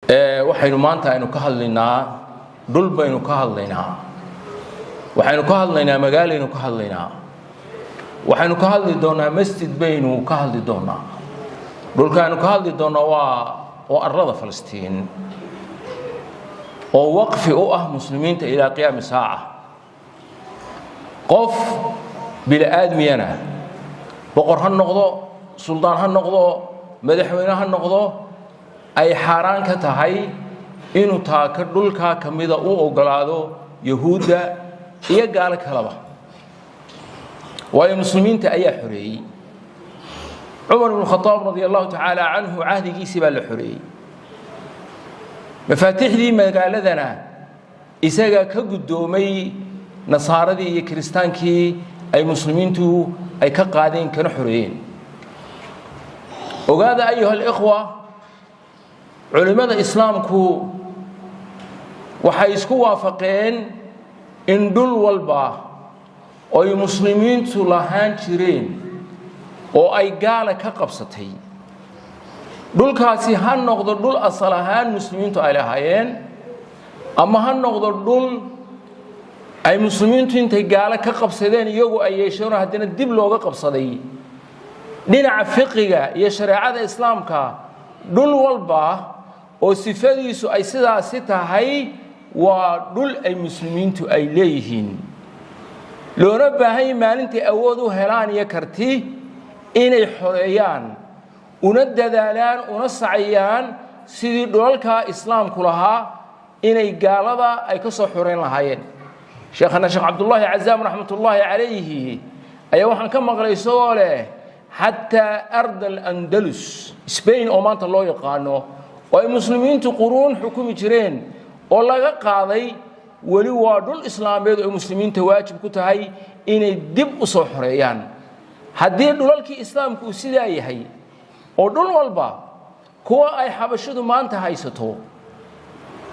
Waxaynu maanta aynu ka hadlaynaa dhul baynu ka hadlaynaa, waxaynu ka hadlaynaa magaalaynu ka hadlaynaa, waxaynu ka hadli doonnaa masjid baynu ka hadli doonnaa. Dhulkaaynu ka hadli doonnaa waa arlada Falastiin oo waqfi u ah muslimiinta ilaa qiyaami saaca. Qof bini-aadmiyana, boqor ha noqdo, suldaan ha noqdo, madaxweyne ha noqdo, ay xaaraan ka tahay inuu taaka dhulkaa ka mida u oggolaado Yahuudda iyo gaalo kaleba, waayo muslimiinta ayaa xoreeyey. Cumar ibnu Khadaab radia allahu tacaala canhu cahdigiisii baa la xoreeyey. Mafaatixdii magaaladana isagaa ka guddoomay nasaaradii iyo kiristaankii ay muslimiintu ay ka qaadeen kana xoreeyeen. Ogaada, ayuha alikhwa, culimmada islaamku waxay isku waafaqeen in dhul walba oy muslimiintu lahaan jireen oo ay gaala ka qabsatay, dhulkaasi ha noqdo dhul asal ahaan muslimiintu ay lahaayeen ama ha noqdo dhul ay muslimiintu intay gaalo ka qabsadeen iyagu ay yeesheenoo haddana dib looga qabsaday, dhinaca fiqiga iyo shareecada islaamka dhul walba oo sifadiisu ay sidaasi tahay waa dhul ay muslimiintu ay leeyihiin, loona baahanya maalintay awood u helaan iyo karti inay xoreeyaan, una dadaalaan, una saciyaan sidii dhulalkaa islaamku lahaa inay gaalada ay ka soo xoreyn lahaayeen. Sheekhana Sheekh Cabdullaahi Cazaam raxmatullaahi calayhi ayaa waxaan ka maqlay isagoo leh xataa ard alandalus, Spain oo maanta loo yaqaano, oo ay muslimiintu quruun xukumi jireen oo laga qaaday, weli waa dhul islaameed oo muslimiinta waajib ku tahay inay dib u soo xoreeyaan. Haddii dhulalkii islaamku uu sidaa yahay oo dhul walba, kuwa ay xabashidu maanta haysato,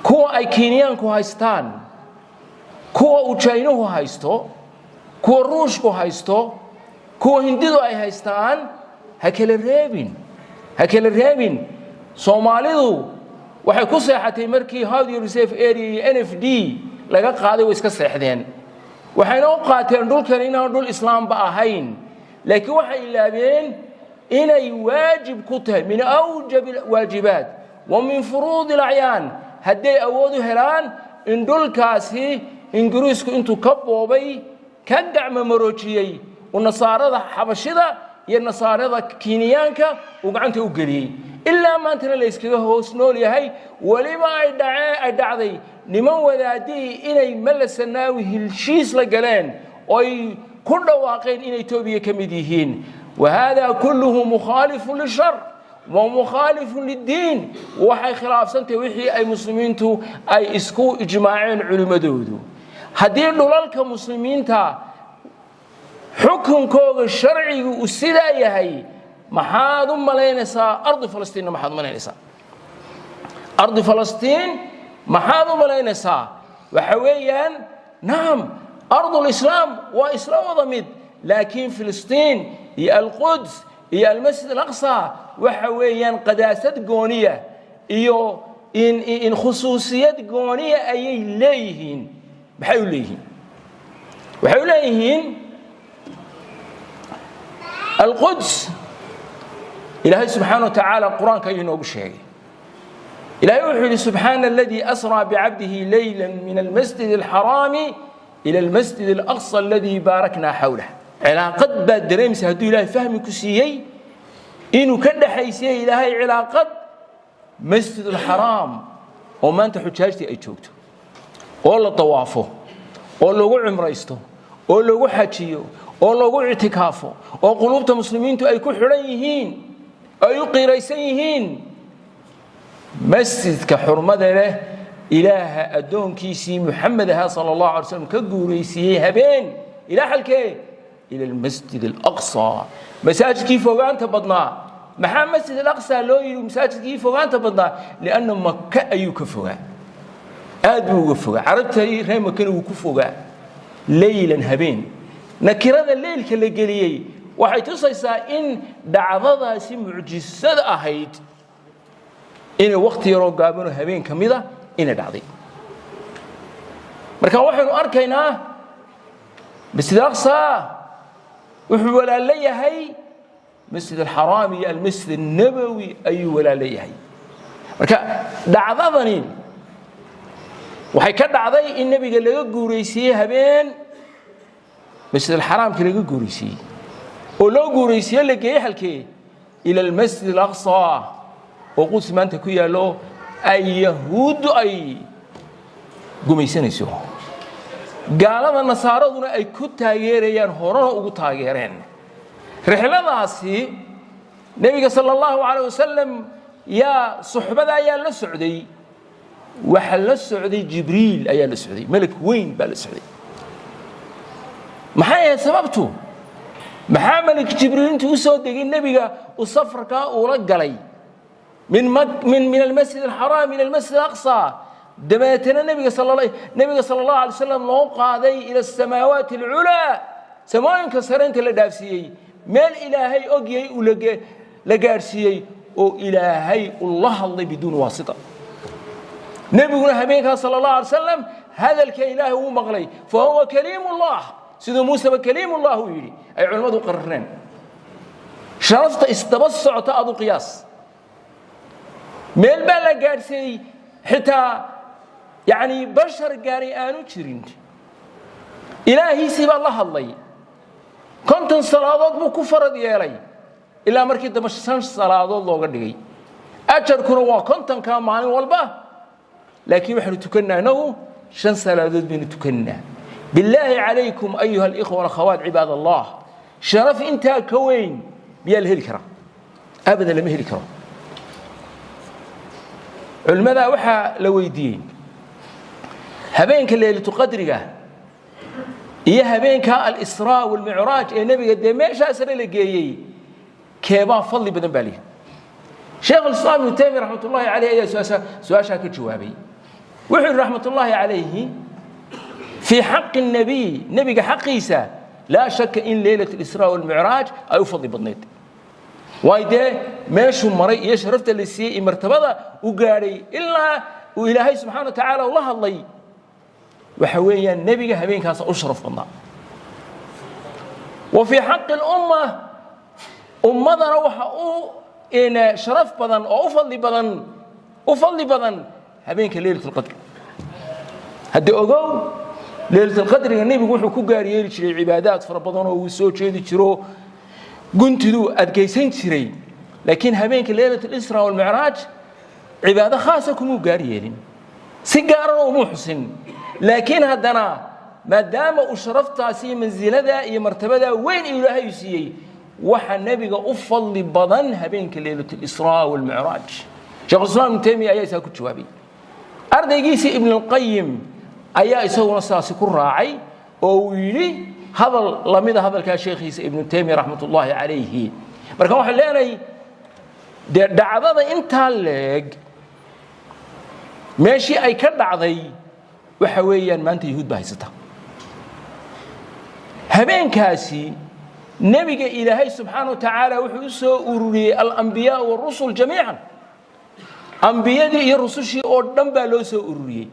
kuwa ay Kenyaanku haystaan, kuwa uu Jaynuhu haysto, kuwa Ruushku haysto, kuwa Hindidu ay haystaan, ha kala reebin, ha kala reebin. Soomaalidu waxay ku seexatay markii Hawd Reserve Area iyo NFD laga qaaday, way iska seexdeen. Waxayna u qaateen dhulkan inaan dhul islaamba ahayn, laakiin waxay ilaabeen inay waajib ku tahay, min awjab waajibaat wa min furuudi alacyaan, hadday awood u helaan in dhulkaasi Ingiriisku intuu ka boobay, ka gacmo maroojiyey, uu nasaarada xabashida iyo nasaarada Kenyaanka uu gacanta u geliyey, ilaa maantana la yskaga hoos nool yahay. Weliba ay dhacee ay dhacday niman wadaadihii inay Meles Zenawi heshiis la galeen oo ay ku dhawaaqeen inay Etoobiya ka mid yihiin. Wa hada kulluhu mukhaalifun lisharc wa mukhaalifun liddiin. Waxay khilaafsantahay wixii ay muslimiintu ay isku ijmaaceen culimmadoodu. Haddii dhulalka muslimiinta xukunkooga sharcigu uu sidaa yahay, maxaad u malaynaysaa ardi Falastiinna? Maxaad u malaynaysaa ardi Falastiin? Maxaad u malaynaysaa? Waxa weeyaan, nacam, ardulislaam waa isla wada mid, laakiin Filistiin iyo Alquds iyo Almasjid Alaqsa waxa weeyaan qadaasad gooniya iyo in khusuusiyad gooniya ayay leeyihiin. Maxay u leeyihiin? Waxay u leeyihiin, Alquds Ilaahay subxaana wa tacaala qur-aanka ayuu inoogu sheegay. Ilahay wuxuu yidhi: "Subxaana aladii asraa bicabdihi leyla min almasjid alxaraami ila almasjid alaqsa aladii baaraknaa xawlah." Cilaaqad baad dareemaysa hadduu Ilaahay fahmi ku siiyey inuu ka dhexaysiyey Ilaahay cilaaqad Masjid alxaraam oo maanta xujaajtii ay joogto oo la dawaafo oo lagu cumraysto oo lagu xajiyo oo lagu ictikaafo oo quluubta muslimiintu ay ku xidhan yihiin, ay u qiiraysan yihiin, masjidka xurmada leh, Ilaaha addoonkiisii Muxamed ahaa sala allahu alay slam ka guuraysiiyey habeen ilaa xalkee? Ila almasjid alaqsa, masaajidkii fogaanta badnaa. Maxaa Masjid Alaqsa loo yidhi masaajidkii fogaanta badnaa? Lianna Maka ayuu ka fogaa, aad buu uga fogaa, carabta reer Makana wuu ku fogaa. Leylan, habeen, nakirada leylka la geliyey waxay tusaysaa in dhacdadaasi mucjisada ahayd. Inay wakhti yaroo gaabanoo habeen ka mida inay dhacday. Marka waxaynu arkaynaa Masjid Aqsa wuxuu walaalo yahay Masjid Alxaraam iyo Almasjid Annabowi ayuu walaalo yahay. Marka dhacdadani waxay ka dhacday in Nebiga laga guuraysiiyey, habeen Masjid Alxaraamka laga guuraysiiyey oo loo guuraysiiye, la geeyey halkee? Ila Almasjid Alaqsa oo Quds maanta ku yaallo, ay Yahuuddu ay gumaysanayso, gaalada Nasaaraduna ay ku taageerayaan, horena ugu taageereen. Rixladaasi Nebiga sala Allahu calayh wasalam yaa suxbada ayaa la socday? Waxaa la socday Jibriil ayaa la socday, melag weyn baa la socday. Maxay ahayd sababtu? Maxaa melag Jibriil intuu u soo degay Nebiga uu safarkaa uula galay min Almasjid Alxaraam ila Almasjid Alaqsa, dabeetana Nebiga sala Allahu alay slam loo qaaday ila asamaawaati alculaa, samooyinka sare inta la dhaafsiiyey, meel Ilaahay ogyay uu la gaadhsiiyey oo Ilaahay uu la hadlay biduuni waasita? Nebiguna habeenkaas sala Allahu alay slam hadalka Ilaahay uu maqlay, fa huwa kaliim Ullah, siduu Muuseba kaliim Ullah uu yidhi, ay culimmadu qarareen. Sharafta isdaba socota adu qiyaas. Meel baa la gaadhsiiyey xitaa yacni bashar gaaray aanu jirin. Ilaahiisii baa la hadlay. 50 salaadood buu ku farad yeelay, ilaa markii dambe shan salaadood looga dhigay. Ajarkuna waa 50-kaa maalin walba, laakiin waxaynu tukannaa inagu shan salaadood baynu tukannaa. Billaahi calaykum, ayuha alikhwa walakhawaat, cibaad Allah, sharaf intaa ka weyn miyaa la heli karaa? Abadan lama heli karo. Culimmadaa waxaa la weydiiyey habeenka Leylatuqadriga iyo habeenka Alisraa walmicraaj ee Nebiga dee meeshaasna la geeyey, keebaa fadli badan baa lihi. Sheekh Alislaam Ibnu Taymiya raxmat ullahi caleyh ayaa su-aashaa ka jawaabay. Wuxuu yidhi raxmat ullaahi calayhi: fii xaqi الnabiy, nebiga xaqiisa, laa shaka in leylat اlisraa walmicraaj ay u fadli badnayd, waayo dee meeshuu maray iyo sharafta la siiyey iyo martabada u gaadhay ilaa uu Ilaahay subxana wa tacaala ula hadlay, waxa weeyaan nebiga habeenkaasa u sharaf badnaa. Wa fii xaqi اlumma, ummadana waxa u sharaf badan oo u fadli badan habeenka Leylat اlqadr. Haddii ogow, Leylatulqadriga nebigu wuxuu ku gaar yeeli jiray cibaadaad fara badan oo uu soo jeedi jiro, guntiduu adkaysan jiray. Laakiin habeenka Leylat اlisra walmicraaj cibaado khaasa kumuu gaar yeelin, si gaarana umuu xusin. Laakiin haddana maadaama uu sharaftaasi iyo mansiladaa iyo martabadaa weyn Ilaahay siiyey, waxa nebiga u fadli badan habeenka Leylat اlisraa walmicraaj. Shekhulislaam Ibnu Taymiya ayaa isaa ku jawaabay. Ardaygiisii Ibn Alqayim ayaa isaguna sidaasi ku raacay oo uu yidhi hadal lamida hadalkaa sheekhiisa Ibnu Taymiya raxmat ullaahi calayhi. Marka waxaan leenahay dee dhacdada intaa leeg meeshii ay ka dhacday waxa weeyaan maanta Yahuud baa haysata. Habeenkaasi nebiga Ilaahay subxaana wa tacaala wuxuu u soo ururiyey alambiyaa warusul jamiican, ambiyadii iyo rusushii oo dhan baa loo soo ururiyey.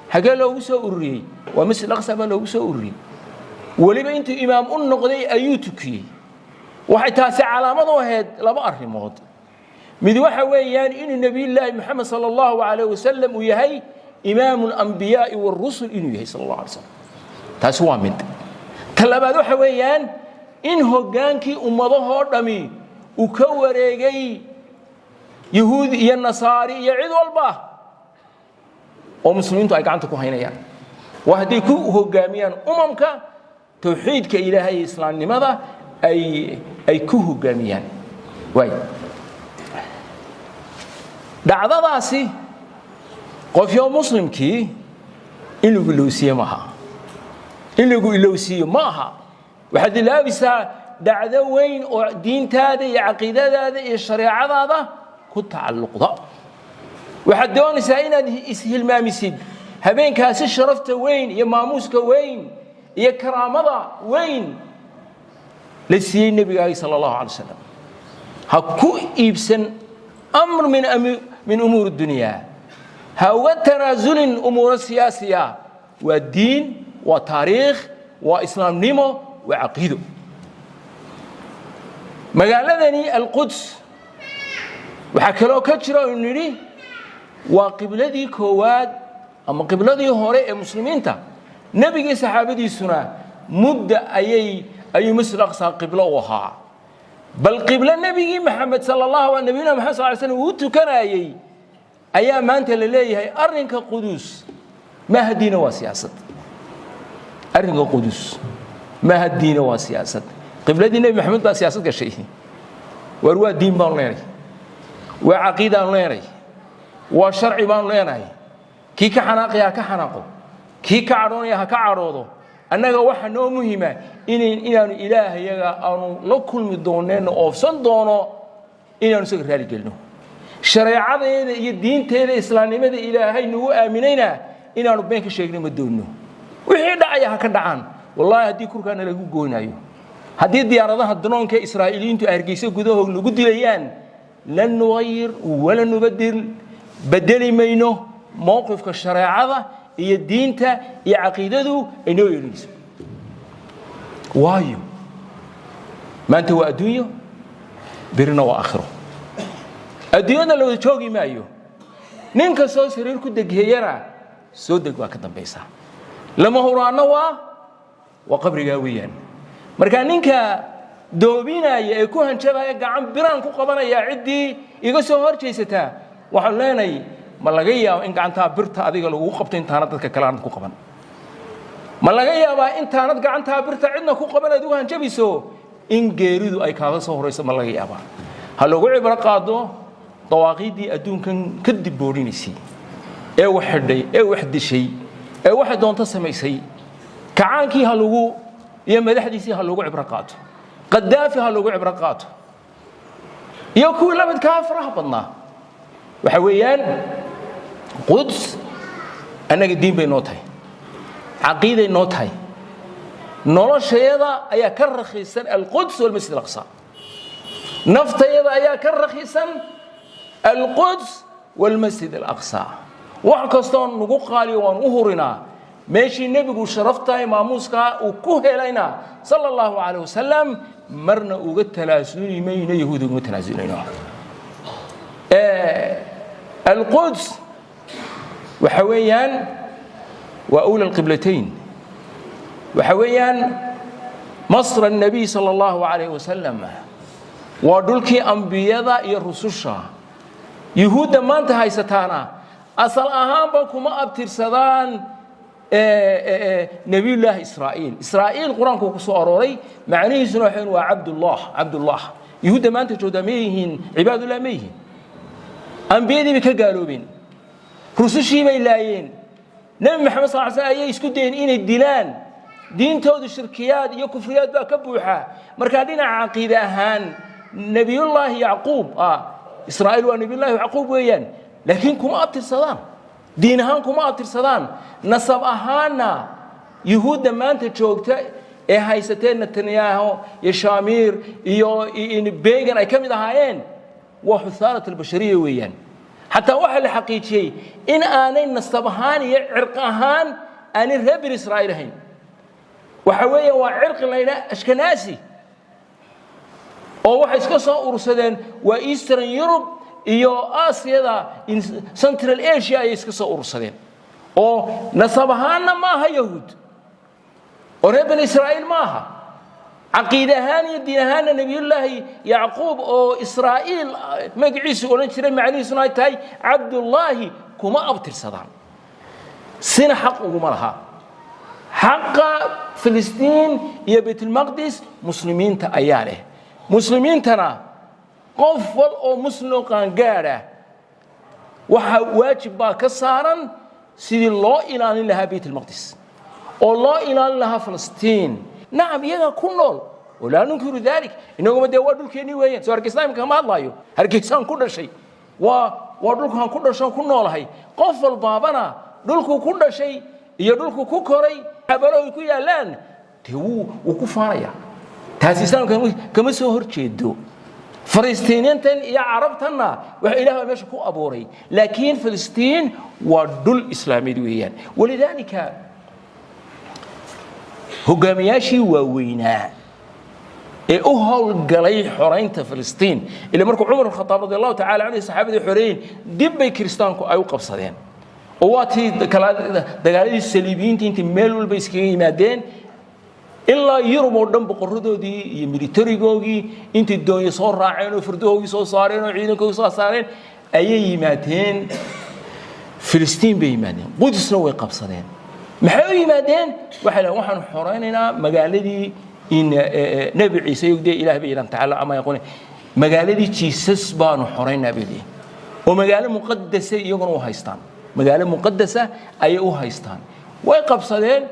Hagee loogu soo ururiyey? Waa Masjid Aqsa baa loogu soo ururiyey. Weliba intuu imaam u noqday ayuu tukiyey. Waxay taasi calaamad u ahayd laba arrimood. Mid waxa weeyaan inuu Nebiyullaahi Moxamed sala Allahu calayh wasalam uu yahay imaamu alambiyaai warusul, inuu yahay sala Allah alay slam. Taasi waa mid. Ta labaad waxa weeyaan in hoggaankii ummadahoo dhami uu ka wareegay Yahuud iyo Nasaari iyo cid walba oo muslimiintu ay gacanta ku haynayaan, waa hadday ku hoggaamiyaan umamka towxiidka Ilaahay iyo islaamnimada ay ku hoggaamiyaan. Waay dhacdadaasi qofyo muslimkii in lagu ilowsiiye maaha, in lagu ilowsiiyo ma aha. Waxaad ilaabisaa dhacdo weyn oo diintaada iyo caqiidadaada iyo shareecadaada ku tacalluqda. Waxaad doonaysaa inaad ishilmaamisid habeenkaasi sharafta weyn iyo maamuuska weyn iyo karaamada weyn la siiyey nebigaagi sala Allahu alay slam. Ha ku iibsan amr min Min umuur dunyaa ha uga tanaasulin. Umuuro siyaasiya waa diin, waa taariikh, waa islaamnimo, waa caqiido. Magaaladani Alquds waxaa kaloo ka jira aynu nidhi waa qibladii koowaad ama qibladii hore ee muslimiinta. Nebigii saxaabadiisuna mudda ayuu Masjid Aqsa qiblo u ahaa. Bal qiblo nebigii Maxamed sala Allahu, nabiyuna Maxamed sal ly slam uu tukanayey ayaa maanta la leeyahay arrinka Qudus maaha diina, waa siyaasad. Arrinka Qudus maaha diina, waa siyaasad. Qibladii Nebi Maxamed baa siyaasad gashay. Waar, waa diin baanu leenahay, waa caqiidaanu leenahay, waa sharci baanu leenahay. Kii ka xanaaqaya ha ka xanaaqo, kii ka cadhoonaya ha ka cadhoodo. Annaga waxa noo muhima inaanu Ilaahayaga aanu la kulmi dooneenno, oofsan doono, inaanu isaga raali gelino, shareecadeeda iyo diinteeda islaamnimada Ilaahay nagu aaminayna inaanu been ka sheegno ma doonno. Wixii dhacaya ha ka dhacaan. Wallahi, haddii kurkaana lagu goynayo, haddii diyaaradaha drone-ka Israa'iiliyiintu Hargeysa gudahood nagu dilayaan, lan nugayir wala nubadil, bedeli mayno mowqifka shareecada iyo diinta iyo caqiidadu ay noo yeelinayso. Waayo, maanta waa adduunyo, birina waa aakhiro. Adduunyada la wada joogi maayo. Nin kastoo sariir ku degheeyana soo deg baa ka dambaysa. Lama huraanno waa qabrigaa weeyaan. Marka ninka doobinaya ee ku hanjabaya gacan biraan ku qabanaya ciddii iga soo hor jeesataa, waxaanu leenahay: ma laga yaabo in gacantaa birta adiga lagugu qabto intaana dadka kale aanad ku qaban? Ma laga yaabaa intaanad gacantaa birta cidna ku qaban aad ugu hanjabayso in geeridu ay kaaga soo horayso? Ma laga yaabaa? Ha loogu cibro qaado dawaaqiiddii adduunkan ka dib boodhinaysay ee wax xidhay, ee wax dishay, ee waxay doonto samaysay. Kacaankii ha lagu iyo madaxdiisii ha loogu cibro qaato, Qadaafi ha loogu cibro qaato, iyo kuwii la midkaa faraha badnaa. Waxa weeyaan, Quds annaga diin bay noo tahay, caqiiday noo tahay. Noloshayada ayaa ka rakhiisan Alquds walmasjid Alaqsa. Naftayada ayaa ka rakhiisan Alquds walmasjid Alaqsa. Wax kastoo nagu qaaliyo waan u hurinaa. Meeshii nebigu sharaftahay, maamuuskaa uu ku helayna, sala Allahu calayh wasalam, marna uga tanaasuli mayno, Yahuud ugama tanaasulayno. Alquds waxa weeyaan waa أولى الqiblatayn, waxa weeyaan masra الnabiy sala Allahu calayh wasalam, waa dhulkii ambiyada iyo rususha. Yuhuudda maanta haysataana asal ahaanba kuma abtirsadaan Nebiyullaahi Israa'iil. Israa'iil Qur-aanku ku soo arooray, macnihiisuna waxay waa Cabdullah, Cabdullah. Yuhuudda maanta joogtaa ma yihiin cibaadullah? Ma yihiin. Ambiyadii bay ka gaaloobeen, rusushii bay laayeen, Nebi Maxamed sal ly slam ayay isku dayeen inay dilaan. Diintoodu shirkiyaad iyo kufriyaad baa ka buuxa. Markaa dhinaca caqiide ahaan Nebiyullaahi Yacquub, Israa'iil waa Nebiyullahi Yacquub weeyaan, laakiin kuma abtirsadaan diin ahaan, kuma abtirsadaan nasab ahaanna. Yuhuudda maanta joogta ee haysatee Netanyahu iyo Shamiir iyo Began ay ka mid ahaayeen waa xuthaalat albashariya weeyaan. Xataa waxaa la xaqiijiyey in aanay nasab ahaan iyo cirq ahaan aanay reer Bani Israa'iil ahayn. Waxa weeya waa cirqi la yidhaha Ashkanaasi oo waxay iska soo urursadeen waa Eastern Europe iyo Aasiyada, Central Asia ayay iska soo urursadeen, oo nasab ahaanna ma aha Yahuud oo reer Bani Israa'iil ma aha. Caqiide ahaan iyo diin ahaanna Nebiyullaahi Yacquub oo Israa'iil magaciisu odhan jiray, macnihiisuna ay tahay Cabdullaahi, kuma abtirsadaan, sina xaq uguma laha. Xaqa Filistiin iyo Baytulmaqdis muslimiinta ayaa leh. Muslimiintana qof wal oo muslim oo qaangaadha waxaa waajib baa ka saaran sidii loo ilaalin lahaa Baytulmaqdis oo loo ilaalin lahaa Falastiin. Nacam, iyagaa ku nool oo laa nunkiru dalik. Inaguma dee waa dhulkeennii weeyaan. Soo Hargeysa imika kama hadlaayo, Hargeysaan ku dhashay, waa dhulkaan ku dhashoon ku noolahay. Qof walbaabana dhulkuu ku dhashay iyo dhulku ku koray, xabalo ay ku yaallaan, dee wuu ku faanaya. Taasi Islaamka kama soo hor jeedo. Falastiiniintan iyo Carabtanna waxa Ilaah baa meesha ku abuuray, laakiin Filistiin waa dhul Islaameed weeyaan. ولذلك hogaamiyaashii waaweynaa ee u howlgalay xoraynta Filistiin, ila markuu Cumar Khataab رضي الله تعالى عنه saxaabadii xoreeyeen, dib bay Kiristaanku ay u qabsadeen, oo waa tii dagaaladii Saliibiyiinta intay meel walba iskaga yimaadeen, ilaa Yurub oo dhan boqoradoodii iyo militarigoogii intay doonyo soo raaceen oo fardahoogii soo saareen oo ciidankoogii soo saareen ayay yimaadeen. Filistiin bay yimaadeen, Qudusna way qabsadeen. Maxay u yimaadeen? Waxay leeyiin, waxaanu xoraynaynaa magaaladii in Nebi Ciise yogdee Ilaah bay yidhahan tacaala ama yaqoon, magaaladii Jesus baanu xoraynaa bay leeyihin, oo magaalo muqadasa iyaguna u haystaan, magaalo muqadasa ayay u haystaan. Way qabsadeen.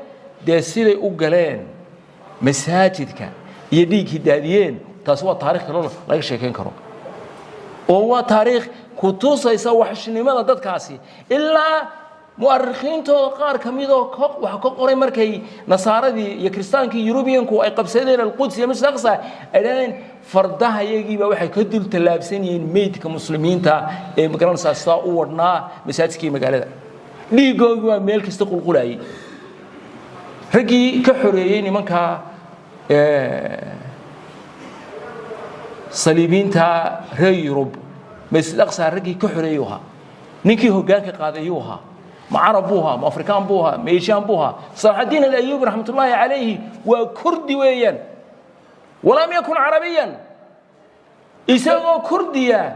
Dee siday u galeen masaajidka iyo dhiiggii daadiyeen, taasi waa taarikh kaloo laga sheekayn karo, oo waa taariikh ku tusaysa waxshnimada dadkaasi. Ilaa mu'arikhiintooda qaar ka midoo wax ka qoray, markay Nasaaradii iyo Kiristaankii Yurubiyanku ay qabsadeen Alquds iyo Masjid Aqsa, ay dhahdeen, fardaha iyagiiba waxay ka dul tallaabsan yihiin meydka Muslimiinta ee magaranaysaa sidaa u wadhnaa masaajidkii magaalada, dhiiggoogii waa meel kasta qulqulayay. Raggii ka xoreeyey nimanka Saliibiinta reer Yurub Masjid Aqsa, raggii ka xoreeyey ahaa, ninkii hoggaanka qaaday ayuu ahaa. Ma Carab buu ahaa? Ma Afrikaan buu ahaa? Ma Eeshaan buu ahaa? Salaxaddiin Alayubi رحمة الله عليه waa Kurdi weeyaan, ولم يكن عربيا. Isagoo Kurdiya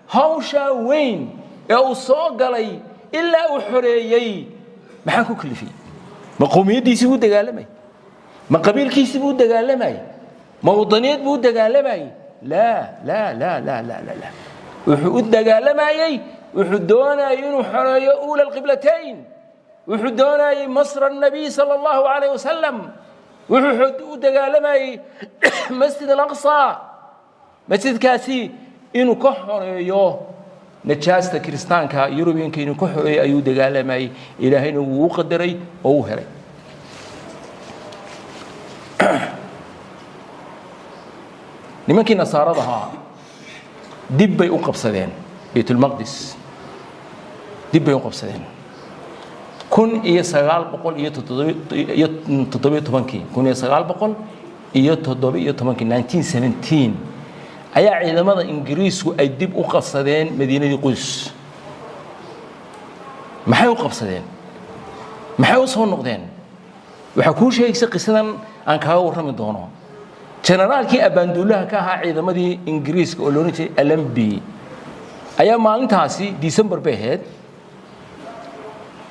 hawshaa weyn ee uu soo galay ilaa uu xoreeyey, maxaa ku kalifiyey? Ma qowmiyaddiisii buu dagaalamay? Ma qabiilkiisii buu dagaalamayay? Ma wadaniyad buu u dagaalamayay? لا لا لا لا لا لا لا. Wuxuu u dagaalamayey, wuxuu doonayay inuu xoreeyo أولى القبلتين, wuxuu doonayey مسرى النبي صلى الله عليه وسلم, wuxuu u dagaalamayey Masjid Alaqsa, masjidkaasi inuu ka xoreeyo najaasta Kiristaanka Yurubiyanka, inuu ka xoreeyo ayuu dagaalamayey. Ilaahayna wuu u qadaray oo u helay. Nimankii Nasaarada ahaa dib bay u qabsadeen Baytulmaqdis, dib bay u qabsadeen 1917-kii, 1917-kii, 1917, ayaa ciidamada Ingiriisku ay dib u qabsadeen madiinadii Qudus. Maxay u qabsadeen? Maxay u soo noqdeen? Waxaa kuu sheegaysa qisadan aan kaaga warrami doono. Generaalkii abaanduulaha ka ahaa ciidamadii Ingiriiska oo loodhan jiray Allenby ayaa maalintaasi, December bay ahayd,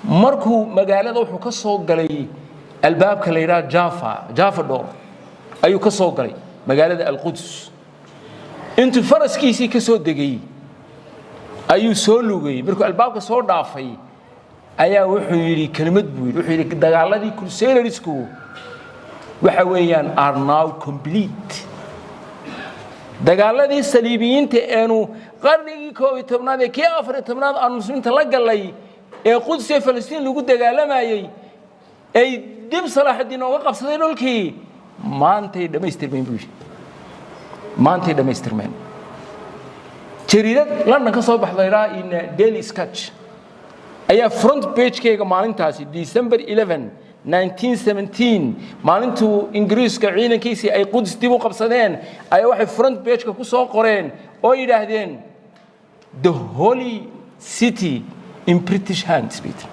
markuu magaalada wuxuu ka soo galay albaabka la yidhaha Jaffa, Jaffa Door ayuu ka soo galay magaalada Alquds. Intuu faraskiisii ka soo degay ayuu soo lugayey. Markuu albaabka soo dhaafay ayaa wuxuu yidhi, kelimad buu yidhi, wuxuu yidhi, dagaaladii Crusadersku waxa weeyaan are now complete. Dagaaladii Saliibiyiinta eenu qarnigii 11aad ee kii 14aad aan Muslimiinta la gallay ee Quds ee Falastiin lagu dagaalamayey, ay dib Salaaxudiin ooga qabsaday dhulkii, maantay dhammaystirmeen buu yidhi, maantay dhammaystirmeen. Jariidad London ka soo baxday ilaa in Daily Sketch ayaa front pagekeyga maalintaasi, December 11 1917, maalintuu Ingiriiska ciidankiisii ay Quds dib u qabsadeen, ayaa waxay front pageka ku soo qoreen oo yidhaahdeen, "The Holy City in British hands" bay tiri.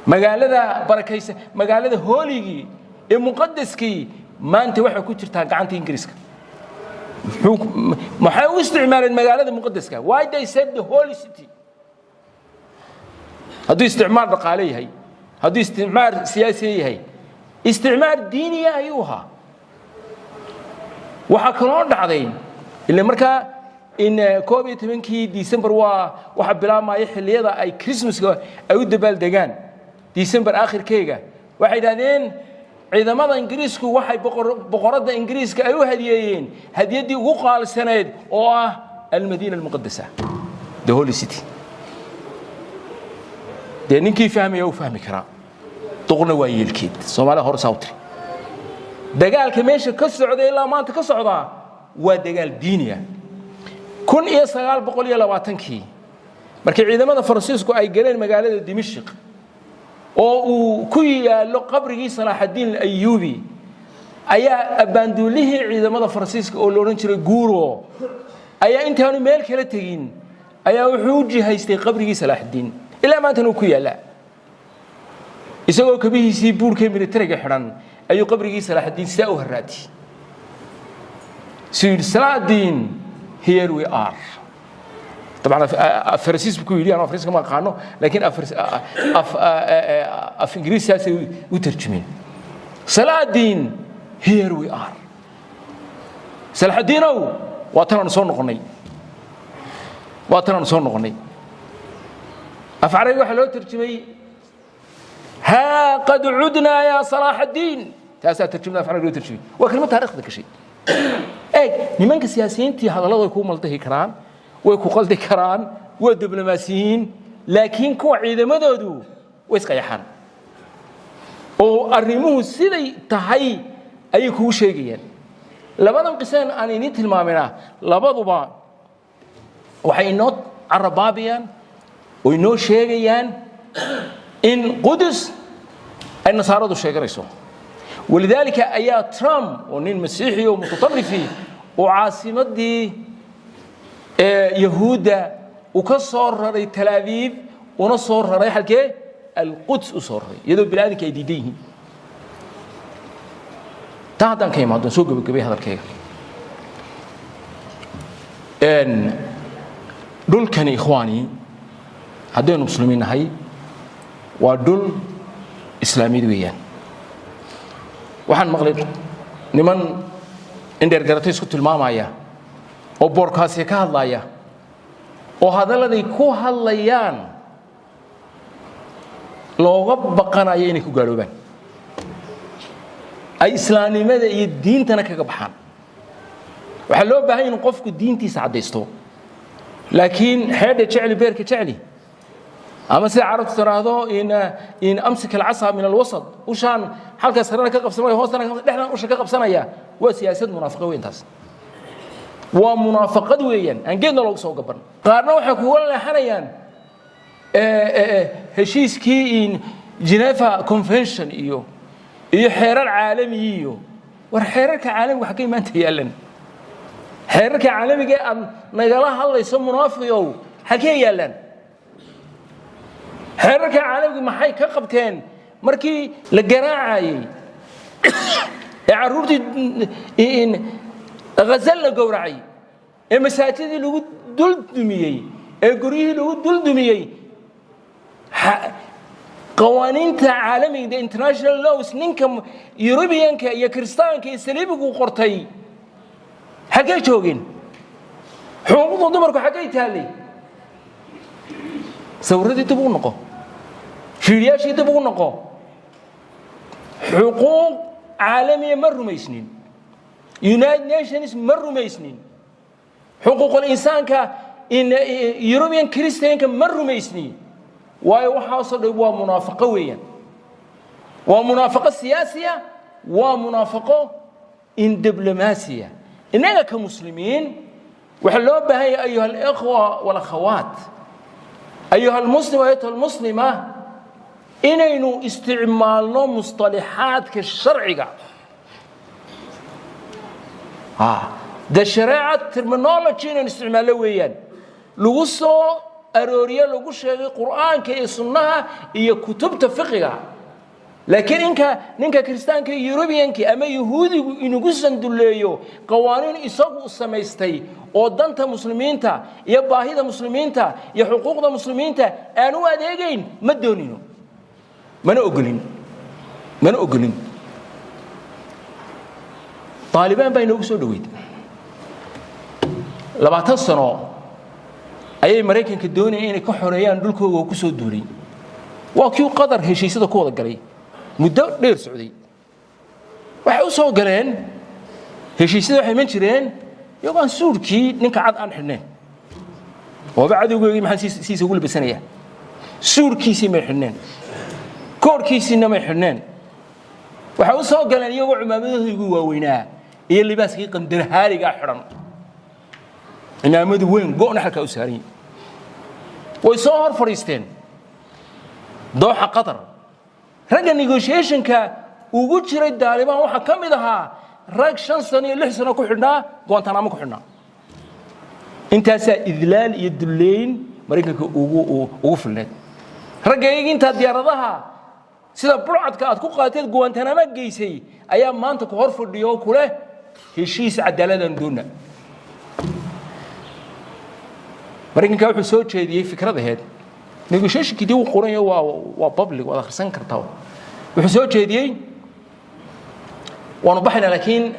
Magaalada barakaysa, magaalada hooligii ee muqadaskii maanta waxay ku jirtaa gacanta Ingiriiska. Maxay u isticmaaleen magaalada muqadaska? Why they said the Holy City? Hadduu isticmaar dhaqaale yahay, hadduu isticmaar siyaasi yahay, isticmaar diiniya ayuu ahaa. Waxaa kaloo dhacday, ila markaa in 11-kii December waa waxaa bilaabmaya xilliyada ay Christmaska ay u dabaaldegaan, December aakhirkeega. Waxay yidhahdeen ciidamada Ingiriisku waxay boqoradda Ingiriiska ay u hadiyeeyeen hadiyaddii ugu qaalisaneyd oo ah المدينة المقدسة, the Holy City. Dee ninkii fahmaya u fahmi karaa, doqna waa yeelkeed. Soomaalida hore saa u tiri. Dagaalka meesha ka socda ilaa maanta ka socdaa Waa dagaal diini ah. 1920-kii markii ciidamada Faransiisku ay galeen magaalada Dimashq oo uu ku yaallo qabrigii Salaaxaddiin Alayuubi, ayaa abbaanduulihii ciidamada Faransiiska oo la odhan jiray Guuro ayaa intaanu meel kala tegin ayaa wuxuu u jihaystay qabrigii Salaaxaddiin. Ilaa maantana uu ku yaallaa. Isagoo kabihiisii buurhkee militariga xidhan ayuu qabrigii Salaaxaddiin sidaa u haraatiyey, suu yidhi, "Salaaxaddiin, here we are." طبعا Faransiis buu ku yidhi, anoo Faransiiska ma aqaano, laakiin af Ingiriisaasay u tarjumeen: "Salaaxaddiin, here we are." Salaaxaddiinow, waa tanaanu soo noqonnay, waa tanaanu soo noqonnay. Af Carabi waxaa loo tarjumay "ها قد عدنا يا صلاح الدين". Taasaa tarjumada af Carabi loo tarjumay. Waa kelmad taariikhda gashay. Eeg, nimanka siyaasiyiintii hadallada way ku maldahi karaan, way ku qaldi karaan, waa diblomaasiyiin, laakiin kuwa ciidamadoodu way isqayaxaan oo arrimuhu siday tahay ayay kugu sheegayaan. Labadan qiseen aan idiin tilmaamina labaduba waxay inoo carabaabayaan oo inoo sheegayaan in Qudus ay Nasaaradu sheeganayso. ولذلك ayaa Trump oo nin Masiixi oo mutaطarifi oo caasimaddii Yahuudda uu ka soo raray Talaabiib una soo raray halkee? Alquds u soo raray, iyadoo bini aadamka ay diidan yihiin. Taa haddaan ka imaado, soo gebagabay hadalkayga, dhulkani, ikhwaani, haddaynu Muslimiin nahay, waa dhul Islaamiyad weeyaan. Waxaan maqlay niman indheer garatay isku tilmaamaya oo boorkaasi ka hadlaya oo hadalladay ku hadlayaan looga baqanayo inay ku gaaloobaan, ay islaamnimada iyo diintana kaga baxaan. Waxaa loo baahan in qofku diintiisa caddaysto, laakiin xeedha jecli, beerka jecli, ama sida Carabtu tiraahdo in أمسك العصا من الوسط, ushaan halka sarena ka qabsanaya, hoostana dhexdan usha ka qabsanaya, waa siyaasad munaafiqa weyn. Taas waa munaafaqad weeyaan aan geedna loogu soo gaban. Qaarna waxay kuga leexanayaan heshiiskii in Geneva Convention iyo xeerar caalami iyo war xeerarka caalamiga xaggay maanta yaalan? Xeerarka caalamiga ee aad nagala hadlayso, munaafiqow, xaggee yaallaan? Xeerarka caalamiga maxay ka qabteen markii la garaacayey ee carruurtii Gaza la gowracay, ee masaajidii lagu dul dumiyey, ee guryihii lagu dul dumiyey? Qawaaniinta caalamiga, the international laws, ninka Yurubiyanka iyo Kiristaanka iyo Saliibigu qortay xaggay joogeen? Xuquuqda dumarku xaggay taallay? Sawirradii dib ugu noqo, fiidyaashii dib ugu noqo. Xuquuq caalamiya ma rumaysnin, United Nations ma rumaysnin, xuquuqul insaanka European Christianka ma rumaysnin. Waayo, waxaasoo dhan waa munaafaqo weeyaan, waa munaafaqo siyaasiya, waa munaafaqo in diblomaasiya. Innaga ka Muslimiin waxaa loo baahan yahay, أيها الإخوة والأخوات، أيها المسلم وأيتها المسلمة، inaynu isticmaalno musطalixaadka sharciga, the shareeca terminology inaynu isticmaallo weeyaan, lagu soo arooriye, lagu sheegay Qur'aanka iyo Sunnaha iyo kutubta fiqiga. Laakiin inka ninka Kiristaanka, Yurubiyanki ama Yahuudigu inagu sandulleeyo qawaaniin isagu samaystay oo danta Muslimiinta iyo baahida Muslimiinta iyo xuquuqda Muslimiinta aan u adeegayn, ma doonino, mana ogolin, mana ogolin. Aalibaan baa inoogu soo dhoweyd. 20 sano ayay Maraykanka doonayeen inay ka xoreeyaan dhulkooga oo ku soo duulay. Waa kii Qatar heshiisyada ku wada galay, muddo dheer socday. Waxay u soo galeen heshiisyada, waxay iman jireen iyagoo aan suudhkii ninka cad aan xidhnayn. Waaba cadowgoogii, maxaan siisa ugu labisanaya? Suudhkiisii may xidhneen, koorhkiisiina may xidhneen. Waxay u soo galeen iyagoo cumaamadahoodu waaweynaa. Iyo libaaskii qandarhaarigaa xidhan, cimaamadu weyn, go'na halkaa u saaran yihin, way soo hor fadhiisteen Dooxa Qatar. Ragga negotiationka ugu jiray Daalibaan waxaa ka mid ahaa rag 5 sano iyo 6 sano ku xidhnaa Guantanamo ku xidhnaa. Intaasaa idlaal iyo dulleyn Maraykanka ugu filneed. Ragga iyaga intaa diyaaradaha sida burcadka aad ku qaateed Guantanamo geysay ayaa maanta ku hor fadhiyo oo kuleh heshiis cadaaladaan doonna. Maraykanka wuxuu soo jeediyey fikrad aheyd, negotiationkii dii uu qoranyo, waa public, waad akhrisan kartaa. Wuxuu soo jeediyey: waanu baxaynaa, laakiin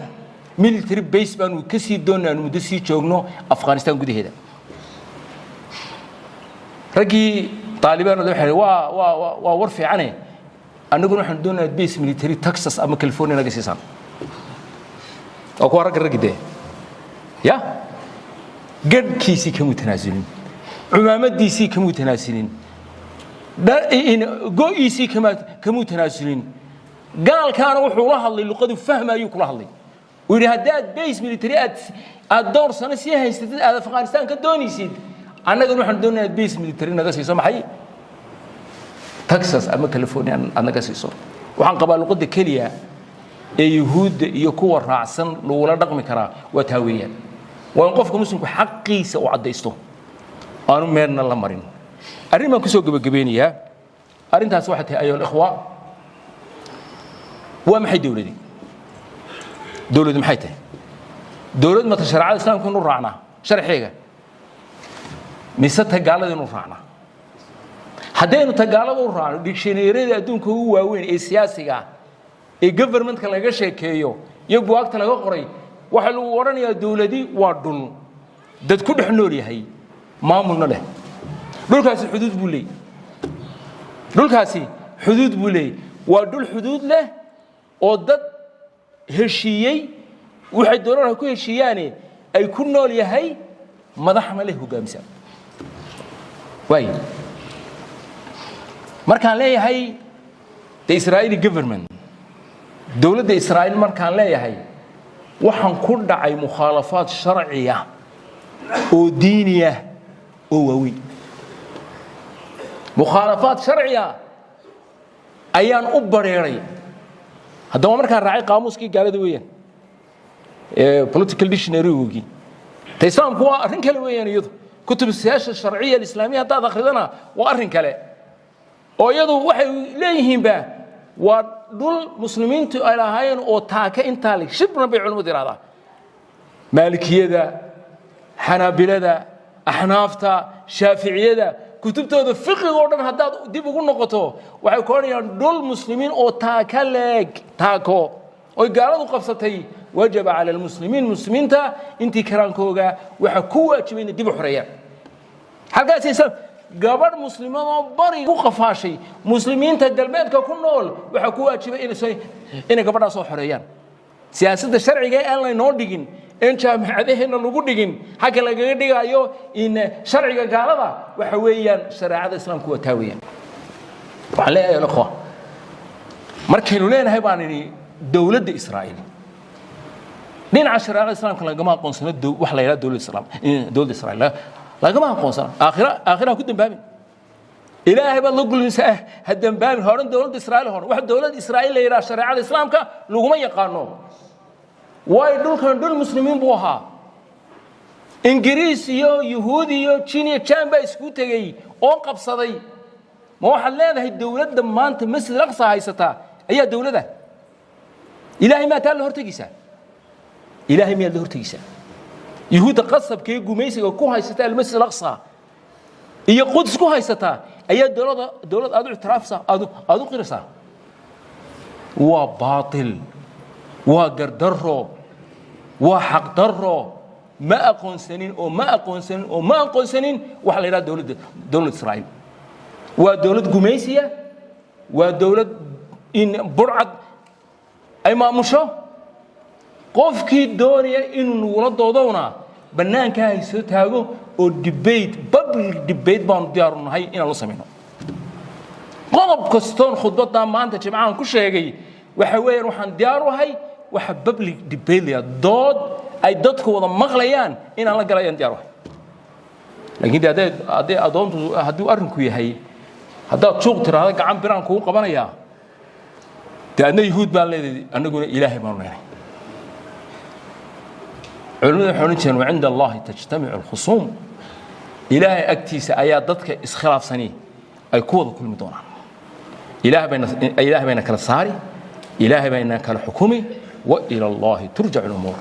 military base baanu ka sii doonnaa, aanu muddo sii joogno Afghanistan gudaheeda. Raggii Taalibaan waxay waa war fiicane, annaguna waxaanu doonayaa base military Texas ama California naga siisaan. Waa kuwa ragga raggi dee ya gadhkiisii kamuu tanaasulin, cumaamadiisii kamuu tanaasulin, go'iisii kamuu tanaasulin. Gaalkaana wuxuu la hadlay luqadu fahmayuu kula hadlay. Uu yidhi: haddaad base military aad dhowr sano sii haysatid, aad Afghanistan ka doonaysid, annagana waxaanu doonayaa base military naga siiso maxay Texas ama California aad naga siiso. Waxaan qabaa luqadda keliya ee Yuhuudda iyo kuwa raacsan lagula dhaqmi karaa waa taa weeyaan. Waa in qofka Muslimku xaqiisa u caddaysto, aanu meelna la marin. Arrin baan kusoo gebagabeynayaa. Arrintaas waxay tahay, أيها الإخوة, waa maxay dowladi? Dowladu maxay tahay? Dowlad mata shareecada Islaamka inu raacnaa sharxiga, mise ta gaalada inu raacnaa? Haddaynu ta gaalada u raacno, dictionaryada adduunka ugu waaweyn ee siyaasiga ah ee governmentka laga sheekeeyo iyo buwaagta laga qoray, waxaa lagu odhanayaa dowladi waa dhul dad ku dhex nool yahay, maamulna leh. Dhulkaasi xuduud buu leeyay, dhulkaasi xuduud buu leeyay. Waa dhul xuduud leh oo dad heshiiyey, waxay doonaan ku heshiiyaane, ay ku nool yahay, madaxna leh, hogaamisa. Waay markaan leeyahay the Israeli government, dowladda Israa'iil markaan leeyahay, waxaan ku dhacay mukhaalafaad sharciya oo diiniya oo waaweyn. Mukhaalafaad sharciya ayaan u bareeray. Haddaba markaan raacay qaamuuskii gaalada weeyaan, political dictionary-googii. Ta Islaamku waa arrin kale weeyaan iyadu. Kutub siyaasa sharciya alislaamiya haddaad akhridana waa arrin kale, oo iyadu waxay leeyihiinba waa dhul Muslimiintu ay lahaayeen oo taaka intaa le shibna bay culimmadu yidhahdaa. Maalikiyada, Xanaabilada, Axnaafta, Shaaficiyada, kutubtooda fiqiga oo dhan haddaad dib ugu noqoto, waxay ku odhanayaan dhul Muslimiin oo taaka leeg, taako oy gaaladu qabsatay, وجب على المسلمين, muslimiinta intii karaankooga waxa ku waajibay inay dib u xoreeyaan. Halkaas Islaam gabadh muslimadoo bari ku qafaashay, muslimiinta galbeedka ku nool waxaa ku waajibay inay gabadhaas soo xoreeyaan. Siyaasadda sharciga ee aan laynoo dhigin, in jaamacadaheenna lagu dhigin, xagga lagaga dhigaayo in sharciga gaalada, waxa weeyaan shareecada Islaamku waa taa weeyaan. Waxaan leeyahay, الإخوة, markaynu leenahay baan idhi dowladda Israa'iil dhinaca shareecada Islaamka lagama aqoonsano, wax la yidhaha dowladda Islaam, dowladda Israa'iil lagama aqoonsano. Aakhira, aakhira ha ku dambaabin, Ilaahay baad la gulmaysaa, ha dambaabin horan dowladda Israa'iil horan. Wax dowladda Israa'iil la yidhaha shareecada Islaamka laguma yaqaano, waayo dhulkan dhul Muslimiin buu ahaa. Ingiriis iyo Yuhuud iyo jin iyo jaan baa isku tegey oo qabsaday. Ma waxaad leedahay dowladda maanta Masjid Aqsa haysataa ayaa dowladda Ilaahay? Maa taa la hortegaysaa? Ilaahay miyaad la hortegaysaa? Yuhuudda qasabka iyo gumaysiga ku haysata Almasjid Alaqsa iyo Quds ku haysataa ayaa dowladda, dowlad aad u ictiraafsaa, aad u qiraysaa? Waa baatil, waa gardarro, waa xaqdarro. Ma aqoonsanin oo ma aqoonsanin oo ma aqoonsanin waxa la yidhaha dowladda, dowlad Israa'iil. Waa dowlad gumaysiya, waa dowlad in burcad ay maamusho. Qofkii doonaya inuu nagula doodowna bannaankaa hay soo taago oo debate, public debate baanu diyaaru nahay inaan la samayno. Qodob kastoon khudbaddaa maanta jimcahan ku sheegay waxa weeyaan waxaan diyaar u ahay Waxa public debate, dood ay dadku wada maqlayaan inaan la galayaan diyaar wahay. Laakiin de hadday adoontu, hadduu arrinku yahay haddaad juuq tiraahdo gacan biraan kugu qabanayaa, dee adna Yuhuud baan leedahay, annaguna Ilaahay baanu leenay. Culimadu waxay odhan jireen: وعند الله تجتمع الخصوم. Ilaahay agtiisa ayaa dadka iskhilaafsani ay ku wada kulmi doonaan. Ilaah bayna kala saari, Ilaahay bayna kala xukumi. وإلى الله ترجع الأمور.